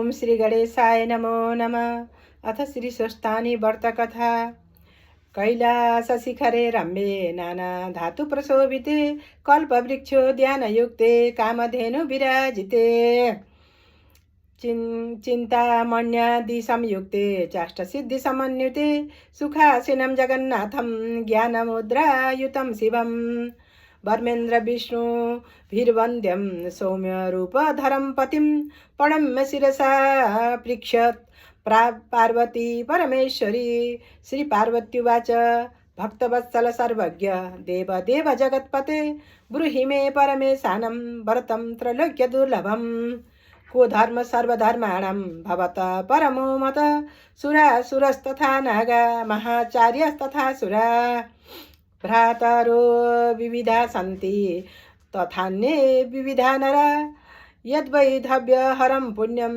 ओम श्री गणेशाय नमो नमः। अथ श्री स्वस्थानी व्रत कथा। कैलास शिखरे रम्ये नाना धातु प्रशोभिते कल्पवृक्षोद्यानयुक्ते कामधेनु विराजिते चिन्तामण्यादि संयुक्ते चाष्टसिद्धि समन्विते सुखासीनं जगन्नाथं ज्ञानमुद्रायुतं शिवं वर्मेन्द्र विष्णु भीर्वन्द्यं सौम्यरूपधरं पतिं प्रणम्य शिरसा पृच्छत् पार्वती परमेश्वरी। श्री पार्वत्युवाच भक्तवत्सल सर्वज्ञ देवदेव जगत्पते ब्रूहि मे परमेशानं व्रतं त्रैलोक्यदुर्लभम्। को धर्म सर्वधर्माणां भवतः परमो मत सुरासुरस्तथा नागा महाचार्यस्तथा सुरा भ्रातरो विविधा सन्ति तथान्ये विविधा नरा यद्वैधव्यहरं पुण्यं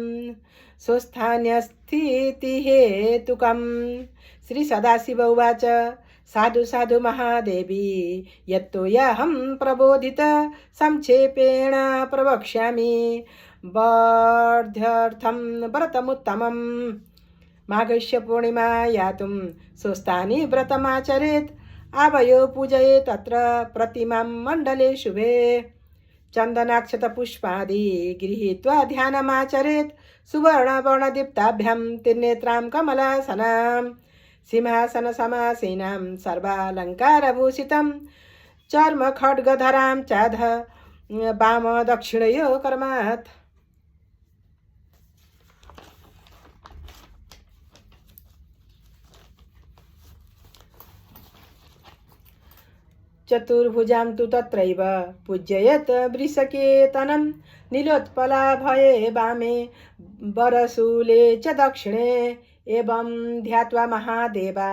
स्वस्थान्यस्थितिहेतुकम्। श्री सदाशिव उवाच साधु साधु महादेवी यत्तो याहं प्रबोधित संक्षेपेण प्रवक्ष्यामि वर्ध्यर्थं व्रतमुत्तमम्। माघस्य पूर्णिमा यातुं स्वस्थानि व्रतमाचरेत् आवयो पूजये तत्र प्रतिमां मण्डले शुभे चन्दनाक्षत पुष्पादि गृहीत्वा ध्यानमाचरेत् सुवर्णवर्णदीप्ताभ्यां त्रिनेत्रां कमलासनां सिंहासन समासीनां सर्वालङ्कारभूषितं चर्म खड्गधरां चाध वाम दक्षिणयो कर्मात्। चतुर्भुजां तु तत्रैव पूजयेत् वृषकेतनं नीलोत्पलाभये वामे वरशूले च दक्षिणे एवं ध्यात्वा महादेवा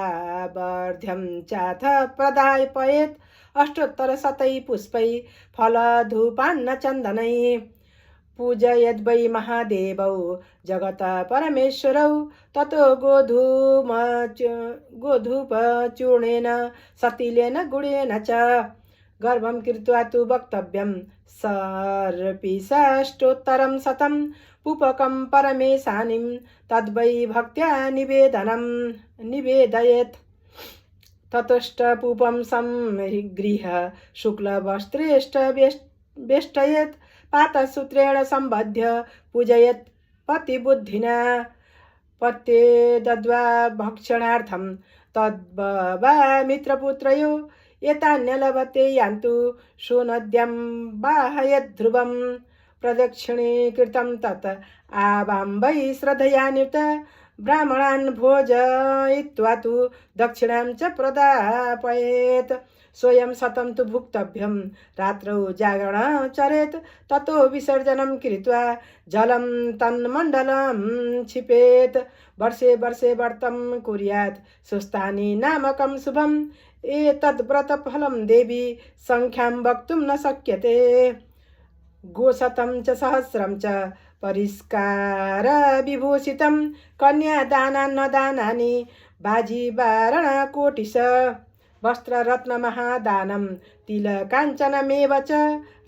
वर्ध्यं चाथ प्रदायपयेत् अष्टोत्तरशतै पुष्पै फलधूपान्न चन्दनै पूजयद्वै महादेवौ जगत परमेश्वरौ ततो गोधूपचूर्णेन सतिलेन गुडेन च गर्भं कृत्वा तु वक्तव्यं सर्पिषष्टोत्तरं शतं पूपकं परमेशानिं तद्वै भक्त्या निवेदयेत्। ततश्च संगृह्य शुक्लवस्त्रेष्टवेष्टयेत् पातसूत्रेण सम्बध्य पूजयेत् पतिबुद्धिना पत्ये दद्वा भक्षणार्थं तद्वा मित्रपुत्रयो एतान्यलभते यान्तु सुनद्यं बाहयद्ध्रुवं प्रदक्षिणीकृतं तत् आवाम्बै श्रद्धयान्युत ब्राह्मणान् भोजयित्वा तु दक्षिणां च प्रदापयेत् स्वयं शतं तु भुक्तव्यं रात्रौ जागरण चरेत् ततो विसर्जनं कृत्वा जलं तन्मण्डलं क्षिपेत् वर्षे वर्षे व्रतं कुर्यात् स्वस्थानि नामकं शुभम् एतद्व्रतफलं देवी संख्यां वक्तुं न शक्यते गोशतं च सहस्रं च परिष्कार विभूषितं कन्यादानान्नदानानि बाजीवारणकोटिश वस्त्ररत्नमहादानं तिलकाञ्चनमेव च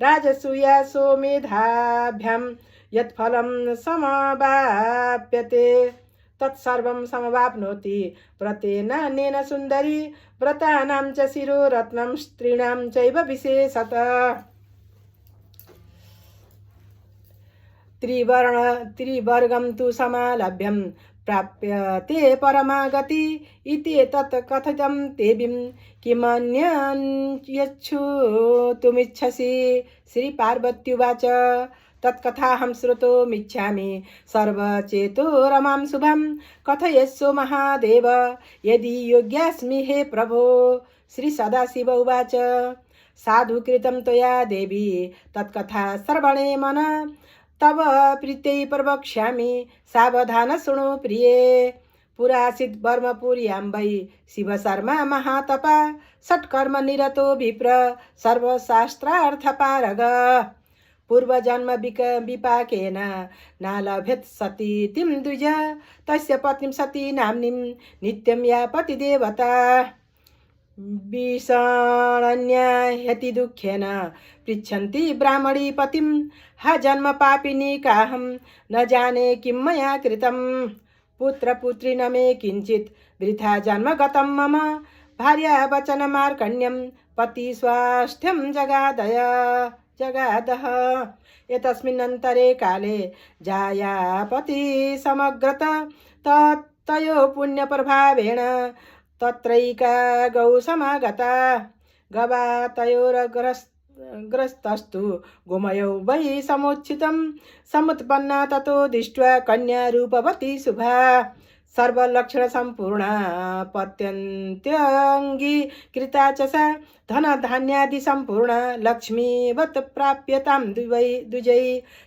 राजसूया सोमेधाभ्यां यत्फलं समवाप्यते तत्सर्वं समवाप्नोति व्रतेनानेन सुन्दरी व्रतानां च शिरोरत्नं स्त्रीणां चैव विशेषतः त्रिवर्गं तु समालभ्यं प्राप्यते परमागति इति तत् कथितं तेबिं किमन्यच्छ्रोतुमिच्छसि। श्री पार्वत्युवाच तत्कथाहं श्रोतुमिच्छामि सर्वचेतो रमां शुभं कथयस्व महादेव यदि योग्यास्मि हे प्रभो। श्री सदाशिव उवाच साधुकृतं त्वया देवी तत्कथा श्रवणे मन तव प्रीत्यै प्रवक्ष्यामि सावधान शृणु प्रिये। पुरासिद् ब्रह्मपुर्यां वै शिवशर्मा महातपा षट्कर्म निरतो विप्र सर्वशास्त्रार्थपारग पूर्वजन्म विपाकेन नालभेत् सतीतिं द्विज तस्य पत्नीं सती नाम्नीं नित्यं या पतिदेवता विषण्या ह्यति दुःखेन पृच्छन्ति ब्राह्मणी पतिं हा जन्म पापिनी काहं न जाने किं मया कृतं पुत्रपुत्री न मे किञ्चित् वृथा जन्म गतं मम भार्या वचनमार्कण्यं पति स्वास्थ्यं जगादः एतस्मिन्नन्तरे काले जायापति समग्रत तयो पुण्यप्रभावेण तत्रैका गौ समागता गवा तयोरग्रस्तस्तु गोमयौ वै समुचितं समुत्पन्ना ततो दृष्ट्वा कन्या रूपवती शुभा सर्वलक्षणसम्पूर्णा पत्यन्त्यङ्गीकृता च सा धनधान्यादिसम्पूर्णा लक्ष्मीवत् प्राप्यतां द्विजै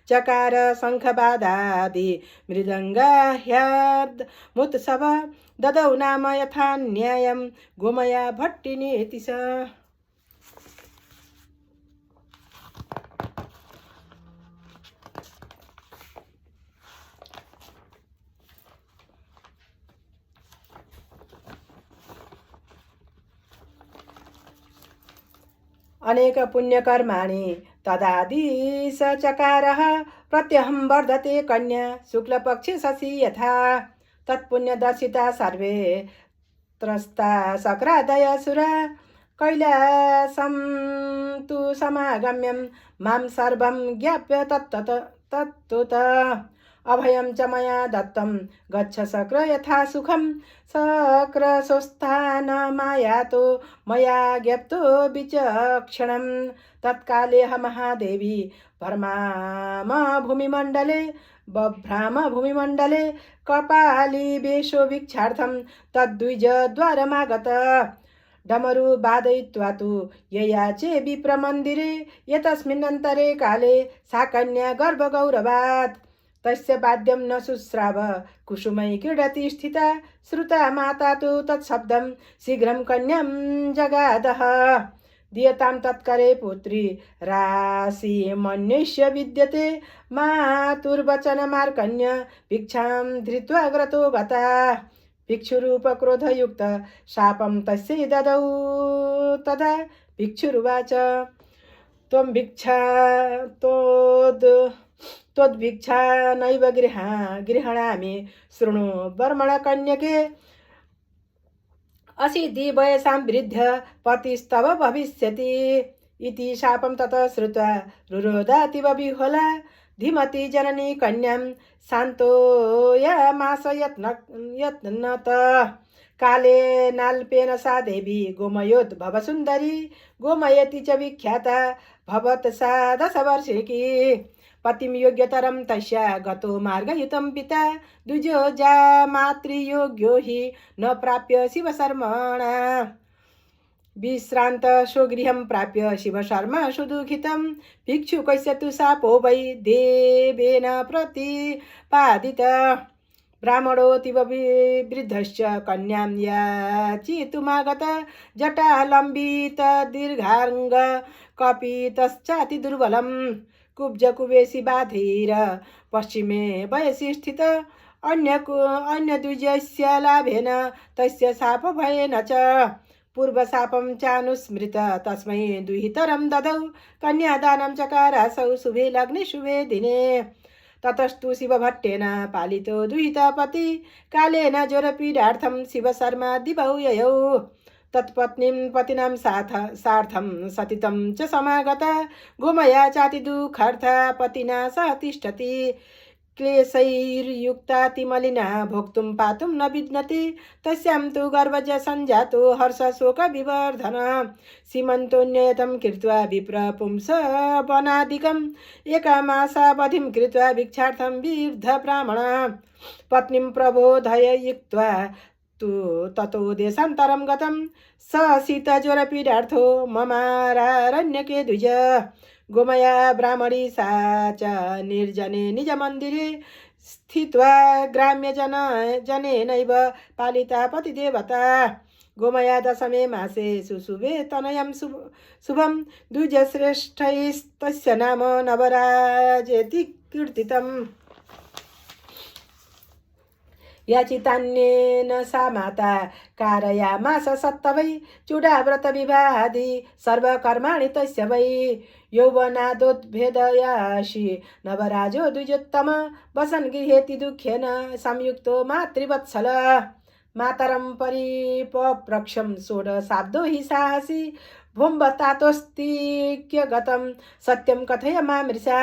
चकार शङ्खवादादि मृदङ्गाह्याद्मुत्सव ददौ नाम यथा न्यायं गोमया भट्टिनीति स। अनेक पुण्यकर्माणि तदादिश चकारः प्रत्यहं वर्धते कन्या शुक्लपक्षे शशि यथा तत्पुण्यदर्शिता सर्वे त्रस्ता शक्रादयसुरा कैलासं तु समागम्यं मां सर्वं ज्ञाप्य तत्तुत अभयं च मया दत्तं गच्छ शक्र यथा सुखं शक्रस्वस्थान मायातो मया ज्ञप्तो विचक्षणं तत्काले महादेवी भ्रम भूमिमण्डले कपाली वेशो भिक्षार्थं तद्विजद्वारमागत डमरु वादयित्वा तु ययाचे विप्रमन्दिरे एतस्मिन्नन्तरे काले सा कन्या गर्भगौरवात् तस्य वाद्यं न शुश्राव कुसुमै क्रीडति स्थिता श्रुता माता तु तत्शब्दं शीघ्रं कन्यां जगादः दीयतां तत्करे पुत्री राशि मन्यस्य विद्यते मातुर्वचनमार्कण्य भिक्षां धृत्वा ग्रतो गता भिक्षुरूपक्रोधयुक्त शापं तस्यै ददौ तदा भिक्षुरुवाच त्वं भिक्षा त्वद्भिक्षा नैव गृह्णामि शृणु ब्रह्मणकन्यके अशीति वयसां वृद्ध पतिस्तव भविष्यति इति शापं ततः श्रुत्वा रुरोधातिव विह्वला धीमती जननी कन्यां शान्तोयमास यत्नत काले नाल्पेन सा देवी गोमयोत् भवसुन्दरी गोमयति च विख्याता भवत् सा 10 वर्षेकी पतिं योग्यतरं तस्या गतो मार्गयुतं पिता द्विजो जा मातृयोग्यो हि न प्राप्य शिवशर्मणा विश्रान्त स्वगृहं प्राप्य शिवशर्मा सुदुःखितं भिक्षुकस्य तु शापो वै देवेन प्रतिपादित ब्राह्मणोऽतीव वृद्धश्च कन्यां याचितुमागत जटालम्बित दीर्घाङ्ग कपितश्चाति दुर्बलं कुब्जकुवेशी बाधिर पश्चिमे वयसि स्थित अन्य द्विजस्य लाभेन तस्य शाप भयेन च पूर्वशापं चानुस्मृत तस्मै दुहितरं ददौ कन्यादानं चकारासौ शुभे लग्ने शुभे दिने ततस्तु शिवभट्टेन पालितो दुहितापति कालेन ज्वरपीडार्थं शिवशर्मा दिवौ ययौ तत्पत्नीं पतिनां सार्थं सतितं च समागता गोमया चाति दुःखार्था पतिना सह तिष्ठति क्लेशैर्युक्तातिमलिना भोक्तुं पातुं न विद्नति तस्यां तु गर्वज सञ्जातो हर्षशोकविवर्धन सीमन्तोन्ययतं कृत्वा विप्रपुंस वनादिकम् एकमासावधिं कृत्वा भिक्षार्थं विर्धब्राह्मण पत्नीं प्रबोधयित्वा ततो देशान्तरं गतं स शीतज्वरपीडार्थो ममारण्यके द्विज गोमया ब्राह्मणी सा च निर्जने निजमन्दिरे स्थित्वा ग्राम्यजनेनैव पालिता पतिदेवता गोमया दशमे मासे सुशुभे तनयं शुभं द्विजश्रेष्ठैस्तस्य नाम नवराजेति कीर्तितम् याचितान्येन सा माता कारयामास सत्तवै चूडाव्रतविवाहादि सर्वकर्माणि तस्य वै यौवनादोद्भेदयाशी नवराजो द्विजोत्तम वसन् गृहेति दुःखेन संयुक्तो मातृवत्सल मातरं परिपप्रक्षं षोडशाब्दो हि साहसी भुम्बतातोऽस्तिक्य गतं सत्यं कथय मामृषा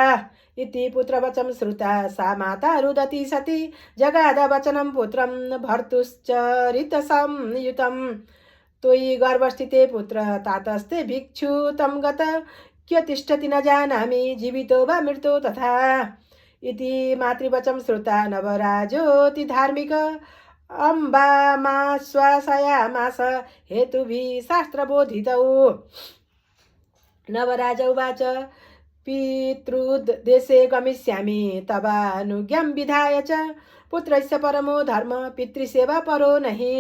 इति पुत्रवचं श्रुता सा माता रुदति सती जगाद वचनं पुत्रं भर्तुश्चरितसंयुतं त्वयि गर्भस्थिते पुत्र तातस्ते भिक्षुतं गत क्य तिष्ठति न जानामि जीवितो वा मृतो तथा इति मातृवचं श्रुता नवराजोति धार्मिक अम्बामाश्वासयामास हेतुभिः शास्त्रबोधितौ नवराज उवाच पितृदेशे गमिष्यामि तवानुज्ञां विधाय च पुत्रस्य परमो धर्म पितृसेवा परो नहि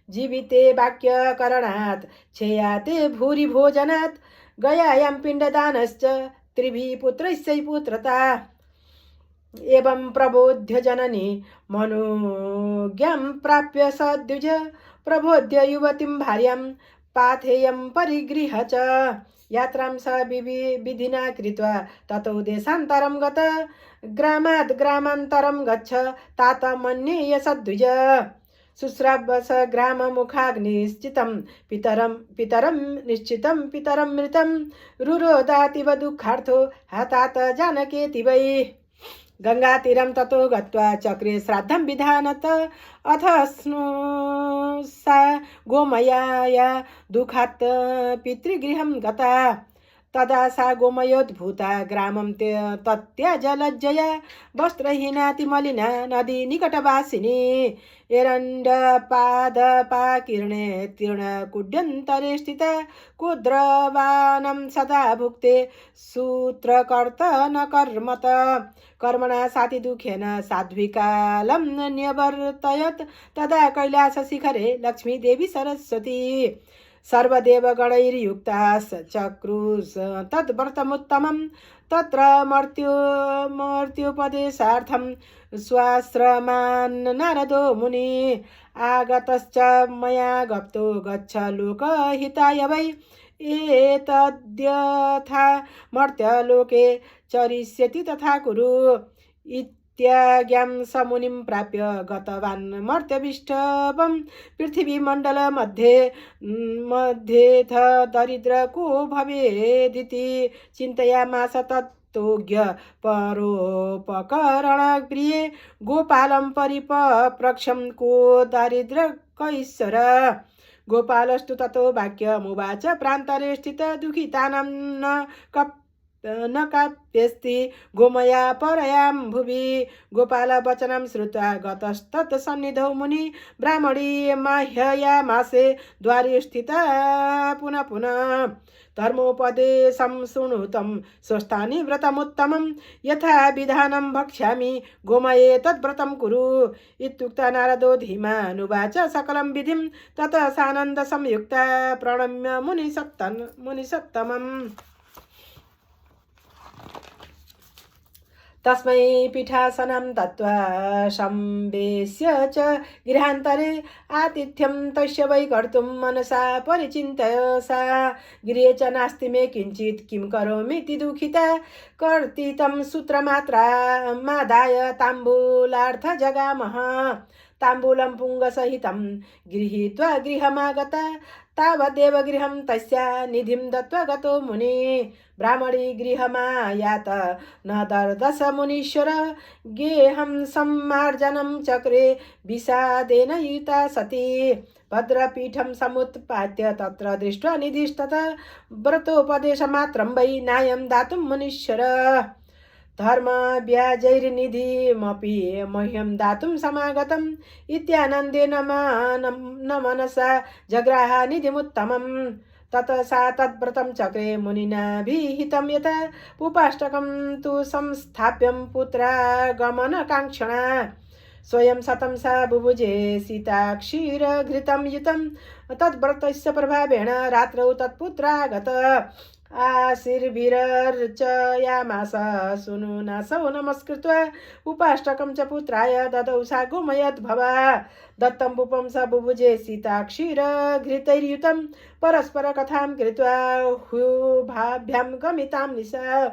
जीविते वाक्यकरणात् क्षेयाते भूरि भोजनात् गयायां पिण्डदानश्च त्रिभिः पुत्रस्य पुत्रता एवं प्रबोध्य जननी मनोज्ञां प्राप्य सद्विज प्रबोध्य युवतीं भार्यां पाथेयं परिगृह्य च यात्रां स विधिना कृत्वा ततो देशान्तरं गत ग्रामात् ग्रामान्तरं गच्छ तात मन्येय सद्विज शुश्रावस ग्राममुखाग्निश्चितं पितरं निश्चितं पितरं मृतं रुरोदातिव दुःखार्थो हतात जानकेति वै गंगातीरं ततो गत्वा चक्रे श्राद्धं विधानत अथ सा गोमयाया दुःखात् पितृगृहं गता तदा सा गोमयोद्भूता ग्रामं तत्याज लज्जया वस्त्रहीनातिमलिना नदी निकटवासिनी एरण्डपादपाकीर्णे तीर्णकुड्यन्तरे स्थिता कुद्रवानं सदा भुक्ते सूत्रकर्त न कर्मत कर्मणा साति दुःखेन साध्विकालं न्यवर्तयत् तदा कैलासशिखरे लक्ष्मीदेवी सरस्वती सर्वदेवगणैर्युक्ता चक्रुष तद्व्रतमुत्तमं तत्र मर्त्योपदेशार्थं स्वाश्रमान् नारदो मुनि आगतश्च मया गप्तो गच्छ लोकहिताय वै एतद्यथा मर्त्यलोके चरिष्यति तथा कुरु इत्याज्ञां स मुनिं प्राप्य गतवान् मर्त्यविष्टवं पृथिवीमण्डलमध्येथ दरिद्र को भवेदिति चिन्तयामास तत्तोज्ञ परोपकरणप्रिये गोपालं परिपप्रक्षं को दारिद्र कैश्वर गोपालस्तु ततो वाक्यमुवाच प्रान्तरे स्थित दुःखितानां न काप्यस्ति गोमया परयां भुवि गोपाल वचनं श्रुत्वा गतस्तत् सन्निधौ मुनि ब्राह्मणी माह्ययामासे द्वारे स्थिता पुनः पुनः धर्मोपदेशं शृणुतं स्वस्थानि व्रतमुत्तमं यथा विधानं भक्ष्यामि गोमये तद्व्रतं कुरु इत्युक्ता नारदो धीमानुवाच सकलं विधिं ततः सानन्दसंयुक्ता प्रणम्य मुनिसत्तमम् तस्मै पीठासनं दत्त्वा संवेश्य च गृहान्तरे आतिथ्यं तस्य वै कर्तुं मनसा परिचिन्तय सा गृहे च नास्ति मे किञ्चित् किं करोमीति दुःखिता कर्तितं सूत्रमात्रामादाय ताम्बूलार्थ जगामः ताम्बूलं पुङ्गसहितं गृहीत्वा गृहमागता तावदेव गृहं तस्या निधिं दत्त्वा गतो मुनि ब्राह्मणी गृहमायात न दर्दश मुनीश्वर गेहं सम्मार्जनं चक्रे विषादेन युता सती भद्रपीठं समुत्पाद्य तत्र दृष्ट्वा निधिस्ततः व्रतोपदेशमात्रं वै नायं दातुं मुनीश्वर धर्मव्याजैर्निधिमपि मह्यं दातुं समागतम् इत्यानन्देन न मनसा जग्राह निधिमुत्तमम् ततः सा तद्व्रतं चक्रे मुनिना विहितं यथा उपाष्टकं तु संस्थाप्यं पुत्रागमनकाङ्क्षणा स्वयं शतं सा बुभुजे सीता क्षीरघृतं युतं तद्व्रतस्य प्रभावेण रात्रौ तत्पुत्रागत आशीर्भिरर्चयामास सुनुनासौ नमस्कृत्वा उपाष्टकं च पुत्राय ददौ सा गोमयद्भवा दत्तं पुपं स बुभुजे सीता क्षीरघृतैर्युतं परस्परकथां कृत्वा हुभाभ्यां गमितां निशा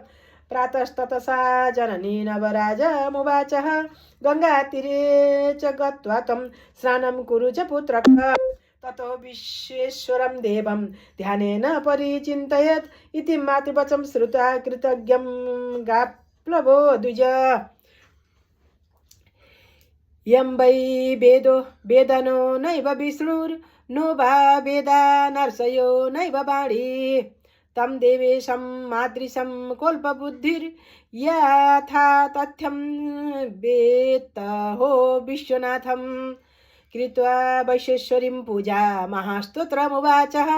प्रातस्ततसा जननी नवराजमुवाचः गङ्गातीरे च गत्वा त्वं स्नानं कुरु च पुत्रक ततो विश्वेश्वरं देवं ध्यानेन परिचिन्तयत् इति मातृवचं श्रुत्वा कृतज्ञं गाप्लवो द्विज यं वै वेदनो नैव विष्णुर्नो वा वेदा नर्षयो नैव वाणी तं देवेशं मादृशं कल्पबुद्धिर्यथा तथ्यं वेत्तहो विश्वनाथं कृत्वा वैश्वेश्वरीं पूजा महास्तोत्रमुवाचः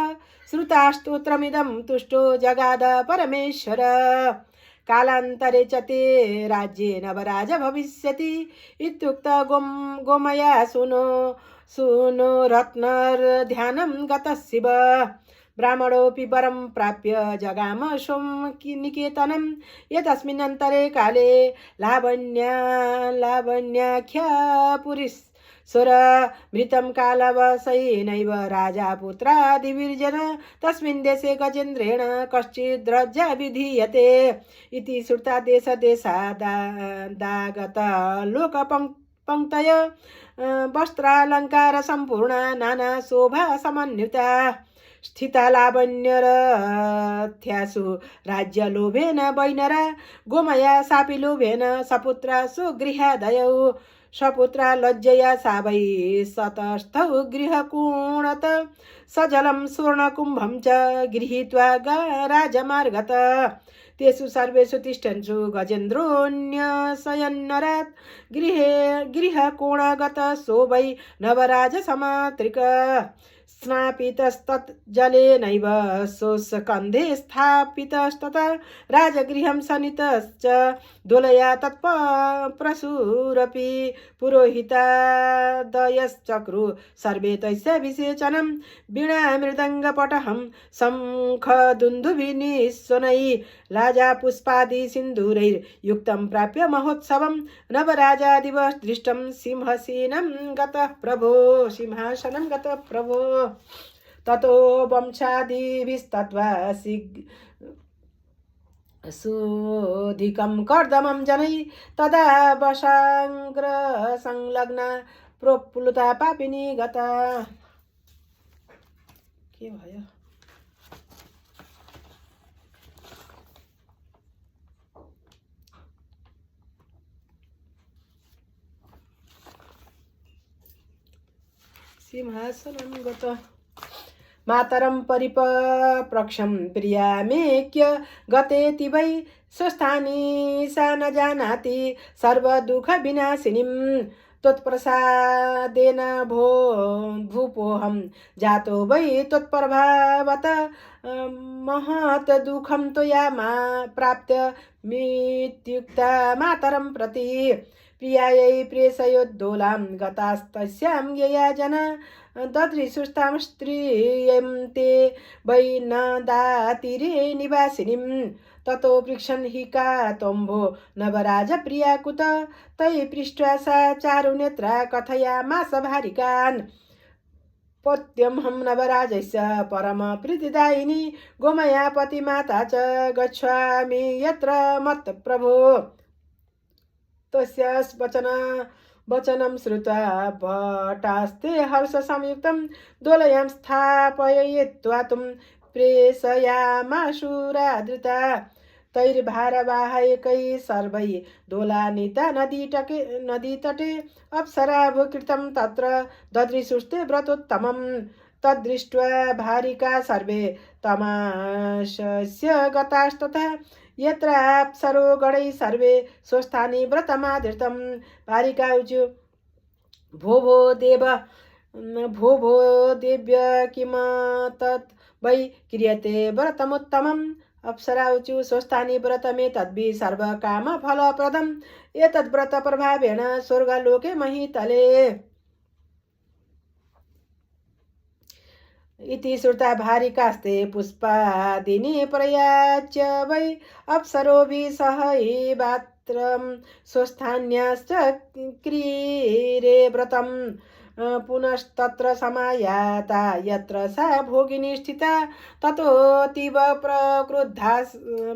श्रुतास्तोत्रमिदं तुष्टो जगाद परमेश्वर कालान्तरे च ते राज्ये नवराज भविष्यति इत्युक्त गोमया सुनो रत्नर्ध्यानं गतः शिव ब्राह्मणोऽपि वरं प्राप्य जगाम सोमनिकेतनं यतस्मिन्नन्तरे काले लावण्याख्या पुरीश्वर मृतं कालवशेनैव राजा पुत्रादिविर्जन तस्मिन् देशे गजेन्द्रेण कश्चिद्रज्जा विधीयते इति श्रुता देशदेशादागत लोकपङ्क्तय वस्त्रालङ्कार सम्पूर्णा नाना शोभा समन्विता स्थिता लावण्यरथ्यासु राज्यलोभेन वैनरा गोमया सापि लोभेन सपुत्रा सुगृहादयौ सपुत्रा लज्जया सा वै सतस्थौ गृहकोणत सजलं स्वर्णकुम्भं च गृहीत्वा राजमार्गत तेषु सर्वेषु तिष्ठन्सु गजेन्द्रोऽन्यशयन्नरात् गृहकोणगत सो वै नवराजसमात्रिक स्नापितस्तत् जलेनैव सोऽस्कन्धे स्थापितस्ततः राजगृहं सन्नितश्च दोलया तत्प्रसूरपि पुरोहितादयश्चक्रु सर्वे तस्य विसेचनं वीणामृदङ्गपटहं शङ्खदुन्दुभिनिस्वनै लाजापुष्पादि सिन्दूरैर्युक्तं प्राप्य महोत्सवं नवराजादिवस दृष्टं सिंहासनं गतः प्रभो ततो वंशादिभिस्तत्त्वा सुधिकं कर्दमं जनै तदा वशाङ्ग्रसंलग्ना प्रोप्लुता पापिनी गता के भयो सिंहासनं गत मातरं परिप्रक्षं प्रियामेक्य गतेति वै स्वस्थानी सा न जानाति सर्वदुःखविनाशिनीं त्वत्प्रसादेन भूपोऽहं जातो वै त्वत्प्रभावत महत् दुःखं त्वया प्राप्य मित्युक्ता मातरं प्रति प्रियायै प्रेषयोद्दोलां गतास्तस्यां यया जना ददृशुस्तां स्त्रियं ते वै न दातिरे निवासिनीं ततो पृच्छन् हि का त्वम्भो नवराजप्रिया कुत तै पृष्ट्वा सा चारुनेत्रा कथयामास भारिकान् पत्यमहं नवराजस्य परमप्रीतिदायिनी गोमया पतिमाता च गच्छामि यत्र मत्प्रभो तस्य वचनं श्रुत्वा भटास्ते हर्षसंयुक्तं दोलयां स्थापयित्वा तुं प्रेषयामाशुरादृता तैर्भारवाहकैः सर्वैः दोलानीता नदीतटे अप्सराभूकृतं तत्र ददृशुस्ते व्रतोत्तमं तद्दृष्ट्वा भारिका सर्वे तमाशस्य गतास्तथा यत्र अप्सरो गणैः सर्वे स्वस्थानि व्रतमादृतं भारिका उचु भो देव्य किम तत् वै क्रियते व्रतमुत्तमम् अप्सरा उचु स्वस्थानि व्रतमे तद्भि सर्वकामफलप्रदम् एतद्व्रत प्रभावेण स्वर्गलोके महीतले इति श्रुता भारिकास्ते पुष्पादिनी प्रयाच्य वै अप्सरोभिः सहैवात्रं स्वस्थान्याश्च क्रीरे व्रतं पुनस्तत्र समायाता यत्र सा भोगिनी स्थिता ततोऽतीव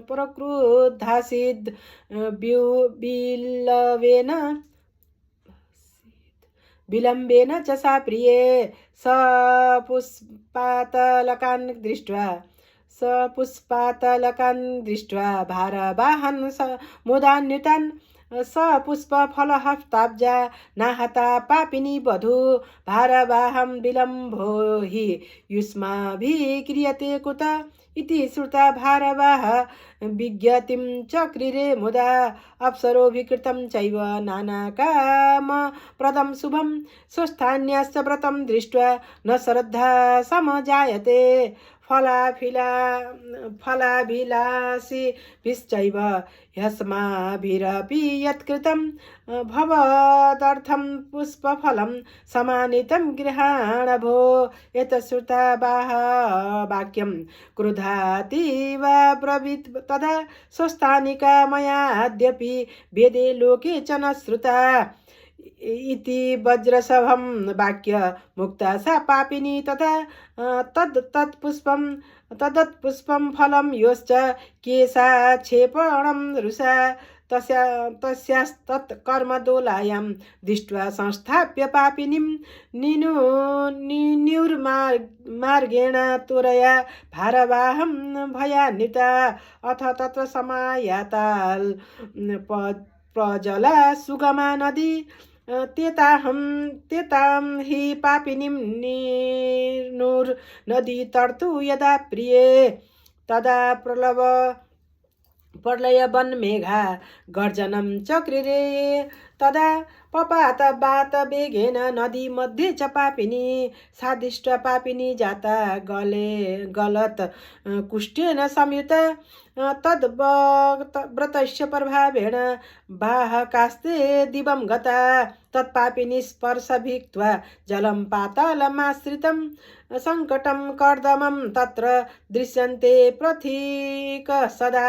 प्रक्रुद्धासीद् विलम्बेन च सा प्रिये सपुष्पातलकान् दृष्ट्वा भारवाहन् मुदान्वितान् सपुष्पफलहस्ताब्जा नाहता पापिनी वधू भारवाहं विलम्बो हि युष्माभिः क्रियते कुत इति श्रुता भारवाह विज्ञतिं चक्रिरे मुदा अप्सरोभिकृतं चैव नानाकामप्रदं शुभं स्वस्थान्याश्च व्रतं दृष्ट्वा न श्रद्धा समजायते फलाभिलाषिभिश्चैव ह्यस्माभिरपि यत्कृतं भवदर्थं पुष्पफलं समानितं गृहाणभो एतच्छ्रुता वाक्यं क्रुधातीव ब्रवीत् तदा स्वस्थानिका मयाद्यपि वेदे लोके च न श्रुता इति वज्रसभं वाक्य मुक्ता सा पापिनी तथा तदत्पुष्पं फलं योश्च केशाक्षेपणं रुषा तस्यास्तत् कर्मदोलायां दृष्ट्वा संस्थाप्य पापिनीं निनुर्मार्गेण त्वरया भारवाहं भयान्विता अथ तत्र समायाता प्रजला सुगमा नदी तेतां हि पापिनीं नदी तर्तु यदा प्रिये तदा प्रलयवन्मेघा गर्जनं चक्रिरे तदा पपात बात वेगेन नदी मध्ये च पापिनी सादिष्ट पापिनी जाता गलत कुष्ठेन संयुता तद्व्रतस्य प्रभावेण वाहकास्ते दिवं गता तत्पापिनी स्पर्शभिक्त्वा जलं पातालमाश्रितं सङ्कटं कर्दमं तत्र दृश्यन्ते पथिक सदा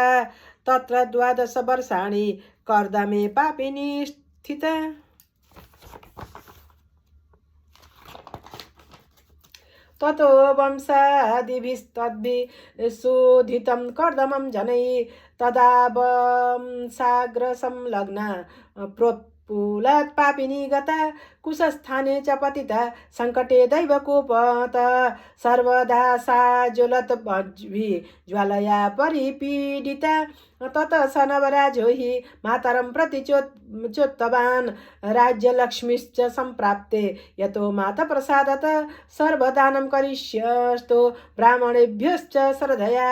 तत्र 12 वर्षाणि कर्दमे पापिनी स्थिता ततो वंशादिभिस्तद्भिशोधितं कर्दमं जनै तदा वंशाग्रसंलग्ना प्रोत्पुलात् पापिनी गता कुशस्थाने च पतिता सङ्कटे दैवकोपत सर्वदा सा ज्वलत ज्वालया परिपीडिता ततः स नवराजो हि मातरं प्रति चोत्तवान् राज्यलक्ष्मीश्च सम्प्राप्ते यतो मातप्रसादत सर्वदानं करिष्यस्तो ब्राह्मणेभ्यश्च श्रद्धया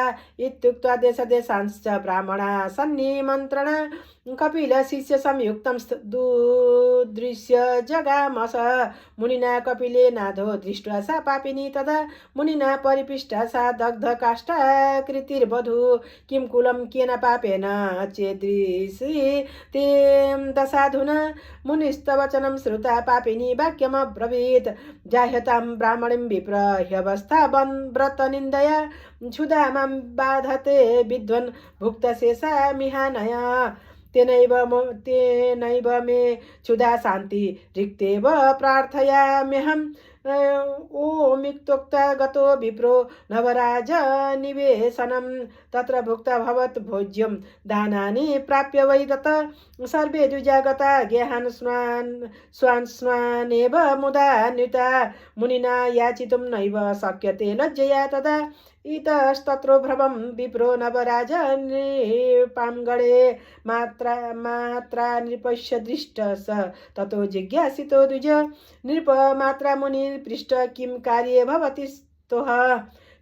इत्युक्त्वा देशदेशांश्च ब्राह्मणा सन्निमन्त्रण कपिलशिष्य संयुक्तं दुदृश्य जगामस मुनिना कपिले नादो दृष्ट्वा सा पापिनी तदा मुनिना परिपिष्टा सा दग्धकाष्ठाकृतिर्वधू किं कुलं केन पापेन चेदृशी ते दशाधुना मुनिस्तवचनं श्रुता पापिनी वाक्यमब्रवीत् जाह्यतां ब्राह्मणीं विप्र ह्यवस्था व्रतनिन्दया क्षुधा मां बाधते विद्वन् भुक्तशेषा मिहानया तेनैव मे क्षुधा शान्ति रिक्तेव प्रार्थयाम्यहम् ओमित्युक्ता गतो विप्रो नवराज निवेशनं तत्र भुक्ता भवत् भोज्यं दानानि प्राप्य वै दत्त सर्वे द्विजागता गेहान् स्वान्स्वानेव मुदान्विता मुनिना याचितुं नैव शक्यते लज्जया तदा इतस्तत्रो भ्रमं विप्रो नवराज नृपांगणे मात्रा नृपस्य दृष्ट स ततो जिज्ञासितो द्विज नृप मात्रा मुनि पृष्ठ किं कार्ये भवति स्तोः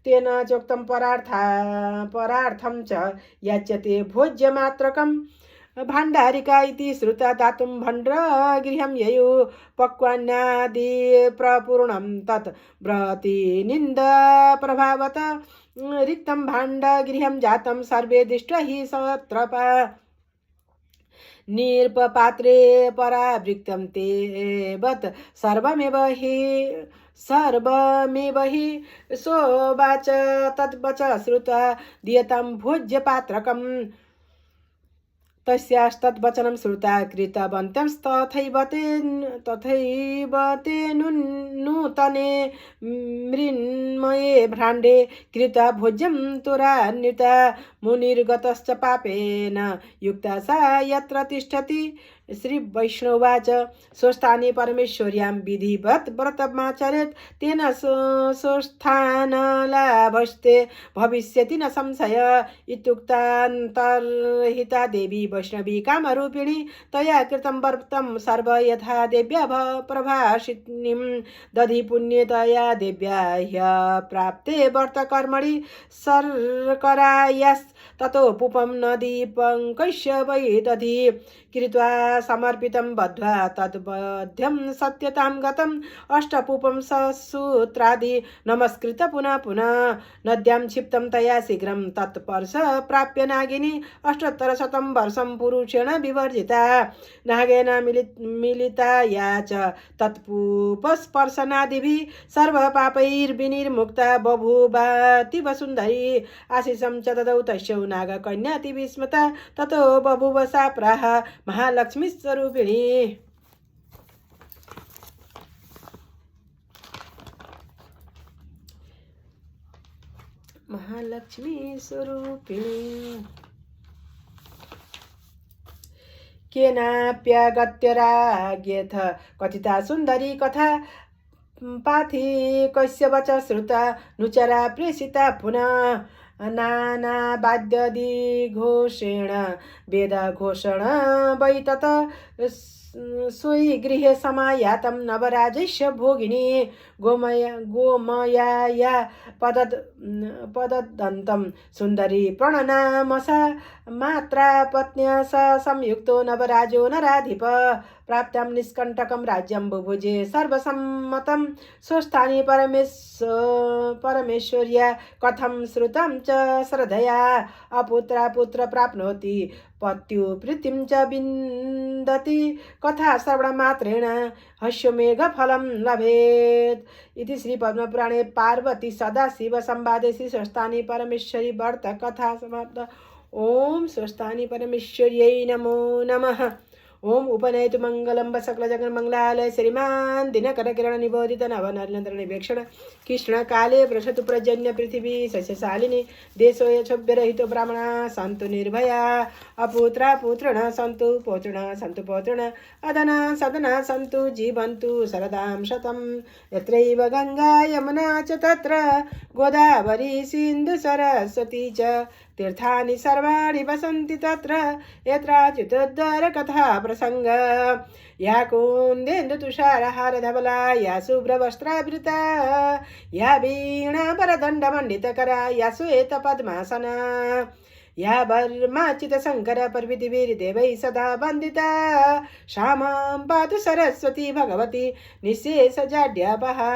तेन चोक्तं परार्थं च याच्यते भोज्यमात्रकम् भाण्डारिका इति श्रुता दातुं भण्ड्रगृहं ययौ पक्वान्नादि प्रपूर्णं तत् व्रतिनिन्दप्रभावत रिक्तं भाण्डगृहं जातं सर्वे दृष्ट्वा हि सत्रपा निर्पपात्रे परावृत्तं तेवत् सर्वमेव हि सोवाच तद्वच श्रुत्वा दीयतां भोज्यपात्रकम् तस्यास्तद्वचनं श्रुता कृतवन्त्यंस्तथैव ते नूतने मृण्मये भ्राण्डे कृता भोज्यं तुरान्विता मुनिर्गतश्च पापेन युक्ता सा यत्र तिष्ठति। श्री वैष्णवाच स्वस्थाने परमेश्वर्यां विधिवत् व्रतमाचरेत् तेन स्वस्थानलाभस्ते भविष्यति न संशय। इत्युक्तान्तर्हिता देवी वैष्णवी कामरूपिणी तया कृतं व्रतं सर्व यथा देव्या प्रभाषिणीं दधि पुण्यतया देव्या ह्यप्राप्ते व्रतकर्मणि शर्करायास्ततो पूपं नदीपङ्कस्य वै दधि कृत्वा समर्पितं बद्ध्वा तद्वध्यं सत्यतां गतम् अष्टपूपं ससूत्रादि नमस्कृत पुनः पुनः नद्यां क्षिप्तं तया शीघ्रं तत्पर्श प्राप्य नागिनी 800 वर्षं पुरुषेण विवर्जिता नागेन मिलिता या च तत्पूपस्पर्शनादिभिः सर्वपापैर्विनिर्मुक्ता बभूवातिव सुन्दरी आशिषं च ददौ तस्यौ नागकन्याति विस्मृता ततो बभूव सा प्राह महालक्ष्मी स्वरूपिणी। महालक्ष्मी स्वरूपिणी केनाप्यगत्य राज्ञेथ कथिता सुन्दरी कथा पाथी कस्य वच श्रुता नुचरा प्रेषिता पुनः नानावाद्यादि घोषेण वेदघोषण वै तत सोयि गृहे समायातं नवराजस्य भोगिनी गोमयाया पददन्तं सुन्दरी प्रणनामसा मात्रा पत्न्या स संयुक्तो नवराजो नराधिप प्राप्तं निष्कण्टकं राज्यं बुभुजे सर्वसम्मतं स्वस्थाने परमेश्वर्या कथं श्रुतं च श्रद्धया अपुत्रा पुत्र प्राप्नोति पत्युप्रीतिं च विन्दति कथा श्रवणमात्रेण हस्यमेघफलं लभेत्। इति श्री पद्मपुराणे पार्वती सदाशिव संवादे श्री स्वस्थानी परमेश्वरी व्रत कथा समाप्त। ओम स्वस्थानी परमेश्वर्यै नमो नमः। ओम उपनयतु मंगलम सकल जगन मंगलालय श्रीमान दिनकर किरण निबोधित नव नरेन्द्र निवेक्षण कृष्ण काले वृषतु प्रजन्य पृथ्वी सस्यशालिनी देशो यक्षोभ्यरहितो ब्राह्मणा सन्तु निर्भया अपुत्रा पुत्रिण सन्तु पौत्रिण अदना सदना सन्तु जीवन्तु शरदां शतं यत्रैव गंगा यमुना च तत्र गोदावरी सिन्धु सरस्वती च तीर्थानि सर्वाणि वसन्ति तत्र यत्राच्युतोद्धार कथा प्रसंग या कुन्देन्दु तुषारहार धवला या शुभ्रवस्त्रावृता या वीणा वरदण्डमण्डितकरा या श्वेत पद्मासना या वर्माचित शंकर पर्वतिवीर्देवैः सदा वन्दिता श्यामां पातु सरस्वती भगवती निःशेषजाड्यापहा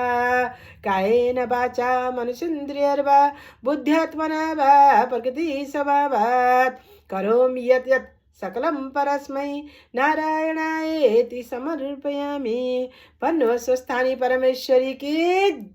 कायेन वाचा मनुषेन्द्रियर्वा बुद्ध्यात्मना वा प्रकृतिस्वभावात् करोमि यत् यत् सकलं परस्मै नारायणायेति समर्पयामि। पन्नो स्वस्थानी परमेश्वरी की